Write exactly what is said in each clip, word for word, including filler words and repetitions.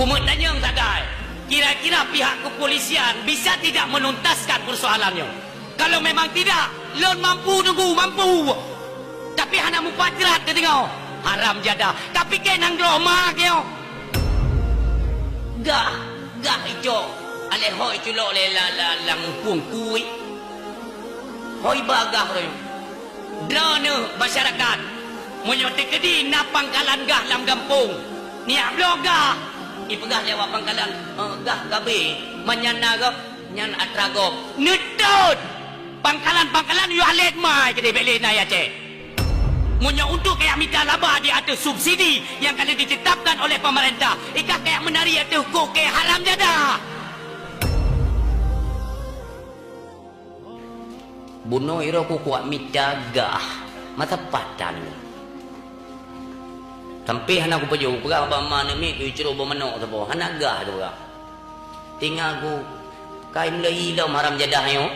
Umat tanyong sagai, kira-kira pihak kepolisian bisa tidak menuntaskan persoalan nyoe? Kalau memang tidak, lôn mampu nunggu, mampu. Tapi hana mupacrat keu teungoh. Haram jadah. Tapi keu nanggroe ma keu. Gah, gah icok. Alèh hôi culok lé la, la, lam pueng kui. Hôi ba gah roh. Droeneuh masyarakat, meunyoe teukeudi na pangkalan gah lam gampông, neujak bloe gah, ipeugah lé awak pangkalan, "Eh, gah ka abéh, meunyan na gob, nyan atra gob." Neutôt! Pangkalan-pangkalan yoh lét mai keudéh, bék lé na i Aceh. Meunyoe untuk kajak mita laba di ateueh subsidi nyang ka lheueh ditetapkan oleh pemerintah, ikah kajak meunari ateueh kukée haram jadah. Bunoe iroku kuat mita gah, masa patan. Sampai hana kupajoh, peugah bak ma aneuk miet, "Ui, curo bak manok saboh, hana gah," tu peugah. Tinggai ku, "Kai meulai lom haram jadah nyoe.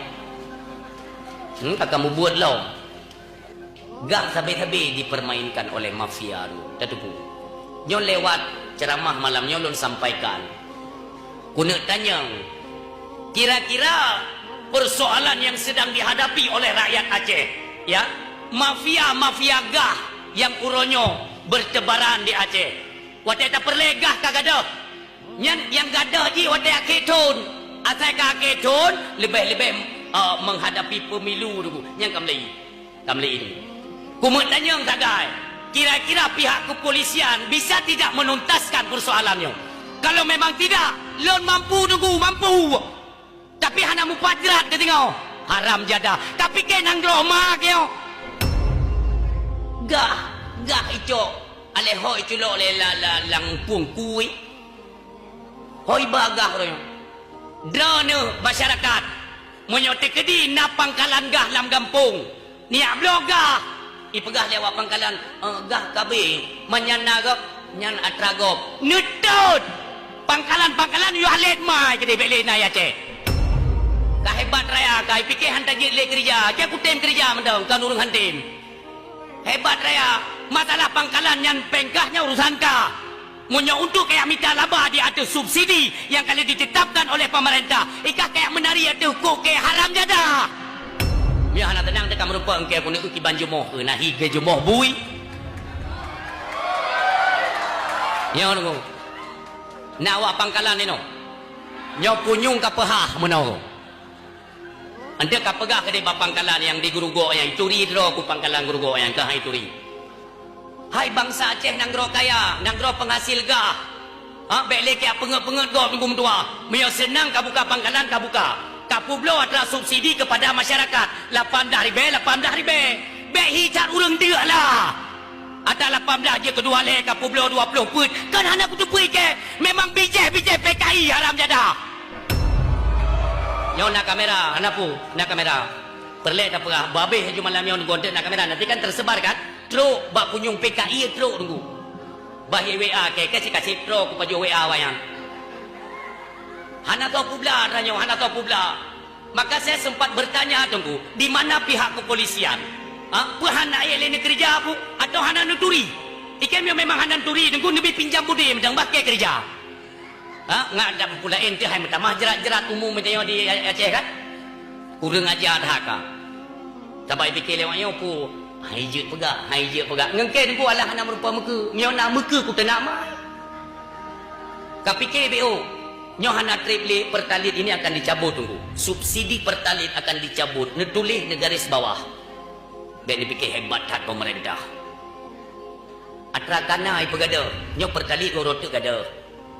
Hmm, akan mubuet lom." Gah sabe-sabe dipermainkan oleh mafia tu, tateupeue. Nyoe lewat ceramah malam nyoe lôn sampaikan. Keuneuk tanyong, kira-kira persoalan yang sedang dihadapi oleh rakyat Aceh, ya, mafia-mafia gah yang uroe nyoe bertebaran di Aceh. Watée tapeureulée gah ka gadôh, nyan nyang gadôh jih watée akhé thon. Asai ka akhé thon, leubeh-leubeh, eh, menghadapi pemilu tu, nyang ka meulai. Ka meulai. Keuneuk tanyong sagai, kira-kira pihak kepolisian bisa tidak menuntaskan persoalan nyoe? Kalau memang tidak, lôn mampu nunggu, mampu. Tapi hana mupacrat keu teungoh. Haram jadah. Tapi keu nanggroe ma keu. Gah, gah icok. Alèh hôi culok lé la, la, lam pueng kui. Hôi ba gah roh. Droeneuh masyarakat, meunyoe teukeudi na pangkalan gah lam gampông, neujak bloe gah, ipeugah lé awak pangkalan, "Eh, gah ka abéh, meunyan na gob, nyan atra gob." Neutôt! Pangkalan-pangkalan yoh lét mai keudéh, bék lé na i Aceh. Ka hebat raya, ka ipike han tajeuet lé keurija, keu kutem keurija mantong, kon ureuëng han tem. Hebat raya, masalah pangkalan nyan péng kah nyan urusan kah. Meunyoe untuk kajak mita laba di ateueh subsidi nyang ka lheueh ditetapkan oleh pemerintah, ikah kajak meunari ateueh kukée haram jadah. Meunyoe hana teunang teuka meurumpok engke keuneuk kiban jumoh, eh, nahi keu jumoh bui. Nyoe nunggu. Na awak pangkalan inoe. Nyoe punyueng ka peuhah meunoe. Eunteuk ka peugah keudeh bak pangkalan nyang di Gurugok nyan, ituri droe ku pangkalan Gurugok nyan, keuhai ituri. Hai bansa Aceh nanggroe kaya, nanggroe peunghasil gah. Ha, bék lé kajak peungeut-peungeut gob teungku meutuah. Meunyoe seunang ka buka pangkalan, ka buka. Ka peubloe atra subsidi keupada masyarakat, lapan blah ribée, lapan blah ribée. Bék hi that ureuëng deuk lah. Atra lapan blah jeuet keu dua lhée ka peubloe dua ploh peuet, kan hana kuteupeu ikée. Memang bijéh-bijéh P K I haram jadah. Nyoe na kamera, hana peue, na kamera. Peureulée tapeugah, babeh laju malam nyoe nunggu eunteuk na kamera, nanti kan tersebar kan? Trok bak punyueng P K I trok nunggu. Bah W A kée, kée sikaseb trok kupajoh W A awaknyan. Hana soe peubloe tanyoe, hana soe peubloe. Maka saya sempat bertanya, Teungku, di mana pihak kepolisian? Ha? Peue hana ék lé neukeureuja, Pu? Atawa hana neuturi? Ikém nyoe memang hana neuturi, Teungku, neubi pinjam budé mantong bah kée keureuja. Ha? Ngat dak peue laén teuh hai meutamah jrat-jrat umu meutanyoe di Aceh kan? Kureueng aja that ka. Sabab ipike lé awaknyoe, Pu, hai jeuet peugah, hai jeuet peugah. Ngon kée Teungku alah hana meurupa meukeue. Meunyoe na meukeue kuteunak mai. Kapike B O. Nyoe hana treb lé Pertalite ini akan dicabut, Teungku. Subsidi Pertalite akan dicabut, neutuléh neugaris bawah. Bék neupike hebat that pemerintah. Atra kana ipeugadôh, nyoe Pertalite uroe teuk gadôh.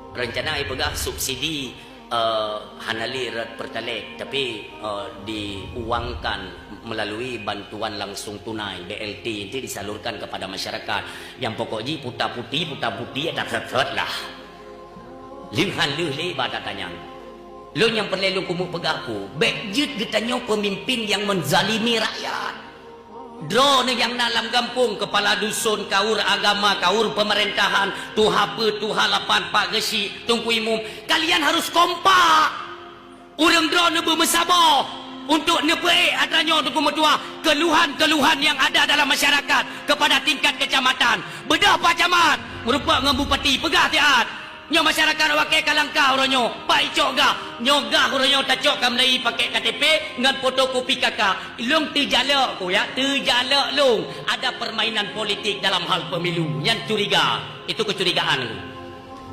Reuncana ipeugah subsidi, eh, hana lé rot Pertalite, tapi, eh, diuangkan melalui bantuan langsung tunai, B L T, nanti disalurkan kepada masyarakat. Nyang pokok jih puta puti, puta puti, atra sot-sot lah. Lheueh han lheueh lé bak gata nyan. Lôn nyang peureulée lôn keumeung peugah, Pu, bék jeuet geutanyoe peumimpin nyang meuzalimi rakyat. Droeneuh nyang na lam gampông, keupala duson, kaur agama, kaur peumeurintah, tuha peuet, tuha lapan, pak geuchik, teungku imum, kalian harus kompak. Ureuëng droeneuh beumeusaboh untuk neupeuék atra nyoe teungku meutuah keluhan-keluhan nyang ada dalam masyarakat kepada tingkat kecamatan. Beudôh Pak Camat, meurumpok ngon Bupati, peugah siat. Nyoe masyarakat awak kée ka langka uroe nyoe, pai cok gah. Nyoe gah uroe nyoe tacok ka meulai pakai K T P ngon fotokopi K K. Lôn teujalok ku ya, teujalok lôn. Ada permainan politik dalam hal pemilu. Nyan curiga. Itu kecurigaan.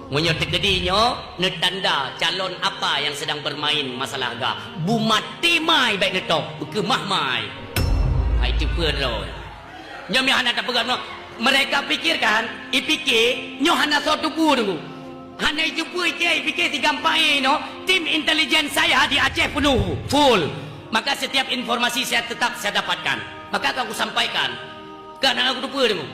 Meunyoe teukeudi nyoe, neutanda calon apa yang sedang bermain masalah gah. Bu maté mai baik neutôp, beukeumah mai. Hai teupeue droe. Nyoe meuhana tapeugah nyoe. Mereka pikirkan, ipike, nyoe hana soe tupeue deungoe. Hana itupeue ike, ipike sigampang inoe, tim intelijen saya di Aceh penuh, full. Maka setiap informasi saya tetap saya dapatkan. Maka aku sampaikan, kan hana kutupeue deungoe.